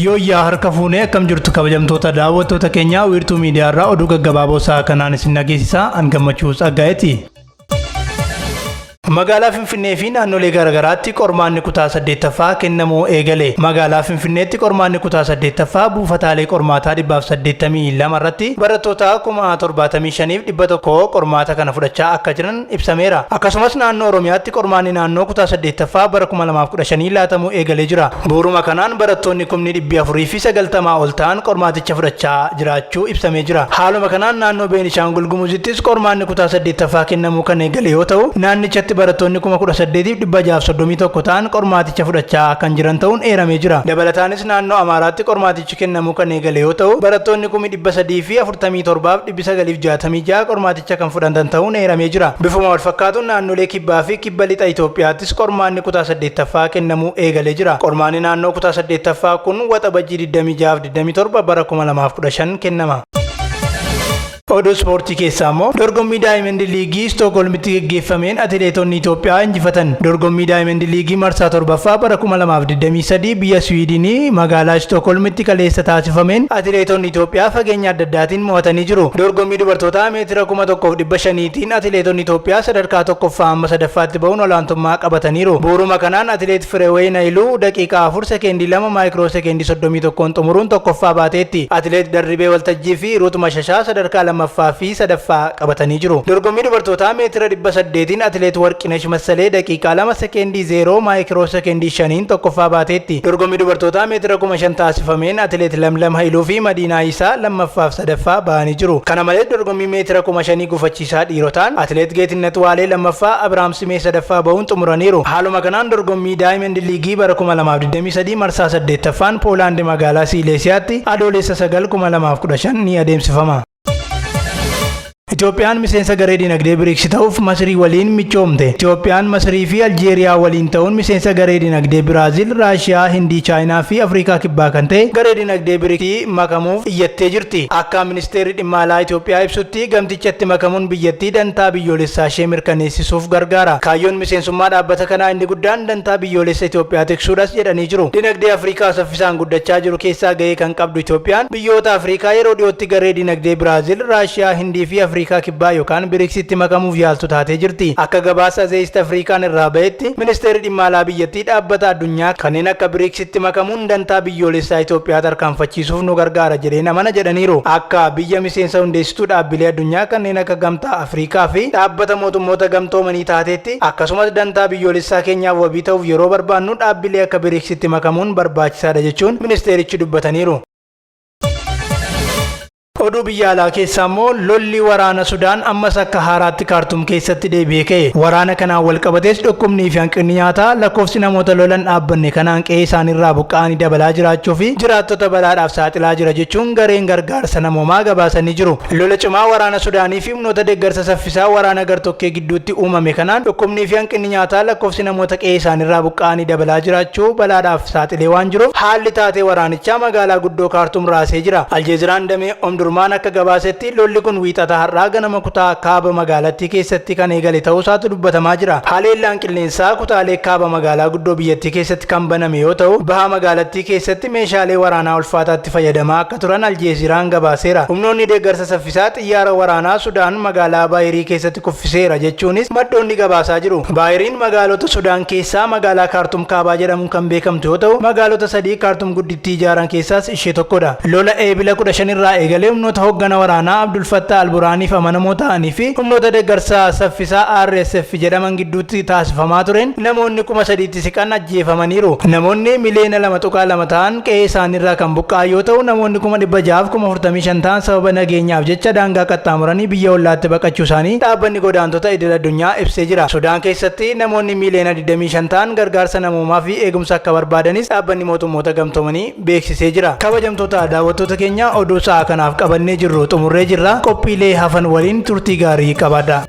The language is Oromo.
Yooyyaa harka fuunee akkam jirtu kabajamtoota daawwattoota keenyaa wiirtuu miidiyaa irraa oduu gaggabaaboo sa'a kanaan isin dhageessisaa an gammachuu tsaggaa'eeti. Magaalaa Finfinnee fi naannolee garaagaraatti qormaanni kutaa 8ffaa kennamuu eegale. Magaalaa Finfinneetti qormaanni kutaa 8ffaa buufataalee qormaataa 182 irratti barattoota 75,100 qormaata kana fudhachaa akka jiran ibsameera. Akkasumas naannoo Oromiyaatti qormaanni naannoo kutaa 8ffaa bara 2015 laatamuu eegalee jira. Bu'uuruma kanaan barattoonni kumni 490 ol ta'an qormaaticha fudhachaa jiraachuu ibsamee jira. Haaluma kanaan naannoo Beenishaangul Gumuzittis qormaanni kutaa 8ffaa kennamuu kan eegale yoo ta'u, naannichatti barattoonni 18,631 ta'an qormaaticha fudhachaa kan jiran ta'uun eeramee jira. Dabalataanis naannoo Amaaraatti qormaatichi kennamuu kan eegale yoo ta'u, barattoonni kumi 347,966 qormaaticha kan fudhatan ta'uun eeramee jira. Bifuma walfakkaatuun naannolee Kibbaa fi Kibba Lixa Itoophiyaattis qormaanni kutaa 8ffaa kennamuu eegalee jira. Qormaanni naannoo kutaa 8ffaa kun Waxabajjii 26 fi 27 bara 2015 kennama. Oduu ispoortii keessaa immoo dorgommii Daayimandi Liigii Istookholmitti geggeeffameen atileetonni Itoophiyaa injifatan. Dorgommii Daayimandi Liigii marsaa 7ffaa bara 2023 biyya Siwiidinii magaalaa Istookholmitti kaleessa taasifameen atileetonni Itoophiyaa fageenya adda addaatiin mo'atanii jiru. Dorgommii dubartootaa meetira 1500tiin atileetonni Itoophiyaa sadarkaa 1ffaa hamma 3ffaatti bahuun olaantummaa qabataniiru. Bu'uuruma kanaan atileet Fireeweyin Hayiluu daqiiqaa 4 sekeendii 2 maayikiroo sekeendii 31n xumuruun 1ffaa baateetti. Atileet Darribee Waltajjii fi Ruut Mashashaa sadarkaa 2ffaa fi 3ffaa qabatanii jiru. Dorgommii dubartootaa meetira 800tiin atileet Warqinesh Massalee daqiiqaa 2 sekeendii 0 maayikiroo sekeendii 5n 1ffaa baateetti. Dorgommii dubartootaa meetira 5000 taasifameen atileet Lamlam Hayiluu fi Madiinaa Yisaa 2ffaa fi 3ffaa bahanii jiru. Kana malees dorgommii meetira 5000 gufachiisaa dhiirotaan atileet Geetinnat Waalee 2ffaa, Abiraam Simee 3ffaa bahuun xumuraniiru. Haaluma kanaan dorgommii Daayimandi Liigii bara 2023 marsaa 8ffaan Poolaandi magaalaa Siileesiyaatti Adoolessa 9, 2015 ni adeemsifama. Itoophiyaan miseensa garee dinagdee Biriiksi ta'uuf Masrii waliin michoomte. Itoophiyaan Masrii fi Aljeeriyaa waliin ta'uun miseensa garee dinagdee Biraazil, Raashiyaa, Hindii, Chaayinaa fi Afrikaa Kibbaa kan ta'e garee dinagdee Biriksii makamuuf iyyattee jirti. Akka Ministeerri Dhimma Alaa Itoophiyaa ibsutti gamtichatti makamuun biyyattii dantaa biyyoolessaa ishee mirkaneessisuuf gargaara. Kaayyoon miseensummaa dhaabbata kanaa inni guddaan dantaa biyyoolessa Itoophiyaa tiksuudhas jedhanii jiru. Dinagdee Afrikaa saffisaan guddachaa jiru keessaa gahee kan qabdu Itoophiyaan biyyoota Afrikaa yeroo dhiyootti garee dinagdee Biraazil, Raashiyaa, Hindii fi Afrikaa Kibbaa yookaan Biriksitti makamuuf yaaltu taatee jirti. Akka gabaasa The East African irraa bahetti, Ministeerri Dhimma Alaa biyyattii dhaabbata addunyaa kanneen akka Biriksitti makamuun dantaa biyyoolessaa Itoophiyaa tarkaanfachiisuuf nu gargaara jedheen amana jedhaniiru. Akka biyya miseensa hundeessituu dhaabbilee addunyaa kanneen akka Gamtaa Afrikaa fi Dhaabbata Mootummoota Gamtoomanii taateetti, akkasumas dantaa biyyoolessaa keenyaaf wabii ta'uuf yeroo barbaannu dhaabbilee akka Biriksitti makamuun barbaachisaadha jechuun ministeerichi dubbataniiru. Oduu biyya alaa keessaa immoo lolli waraana Sudaan ammas akka haaraatti Kaartuum keessatti deebi'ee ka'e. Waraana kanaan walqabatees dhukkubnii fi hanqinni nyaataa lakkoofsi namoota lola hin dhaabbanne kanaan qe'ee isaaniirraa buqqa'anii dabalaa jiraachuu fi jiraattota balaadhaaf saaxilaa jira jechuun gareen gargaarsa namoomaa gabaasanii jiru. Lola cimaa waraana Sudaanii fi humnoota deeggarsa saffisaa waraana gartokkee gidduutti uumame kanaan dhukkubnii fi hanqinni nyaataa lakkoofsi namoota qe'ee isaaniirraa buqqa'anii dabalaa jiraachuu balaadhaaf saaxilee waan jiruuf haalli taatee waraanichaa magaalaa guddoo Kaartum raasee jira. Aljeeziraan damee Omdurmaan akka gabaasetti lolli kun Wiixata har'aa ganama kutaa kaaba magaalattii keessatti kan eegale ta'uusaatu dubbatamaa jira. Haleellaan qilleensaa kutaalee kaaba magaalaa guddoo biyyattii keessatti kan baname yoo ta'u, baha magaalattii keessatti meeshaalee waraanaa ulfaataatti fayyadamaa akka turan Aljeeziraan gabaaseera. Humnoonni deeggarsa saffisaa xiyyaara waraanaa Sudaan magaalaa Baahirii keessatti kuffiseera jechuunis maddoonni gabaasaa jiru. Baahiriin magaalota Sudaan keessaa magaalaa Kaartum Kaabaa jedhamuun kan beekamtu yoo ta'u, magaalota sadii Kaartum guddittii ijaaran keessaas ishee tokkodha. Lola Eebila 15 irraa eegalee humnoota hoggana waraanaa Abdul Fattah al-Burhaaniif amanamoo ta'anii fi humnoota deeggarsa saffisaa RSF jedhaman gidduutti taasifamaa tureen namoonni 3,000tti siqan ajjeefamaniiru. Namoonni miliyoona 2.2 ta'an qe'ee isaaniirraa kan buqqa'an yoo ta'u, namoonni 645,000 ta'an sababa nageenyaaf jecha daangaa qaxxaamuranii biyya ollaatti baqachuu isaanii Dhaabbanni Godaantota Idil-addunyaa ibsee jira. Sudaan keessatti namoonni miiliyoona 25 ta'an gargaarsa namoomaa fi eegumsa akka barbaadanis Dhaabbanni Mootummoota Gamtoomanii beeksisee jira. Kabajamtoota daawwattoota keenya oduu sa'a kanaaf qabannee jirru xumurree jirra. Qophiilee hafan waliin turtii gaarii qabaadhaa.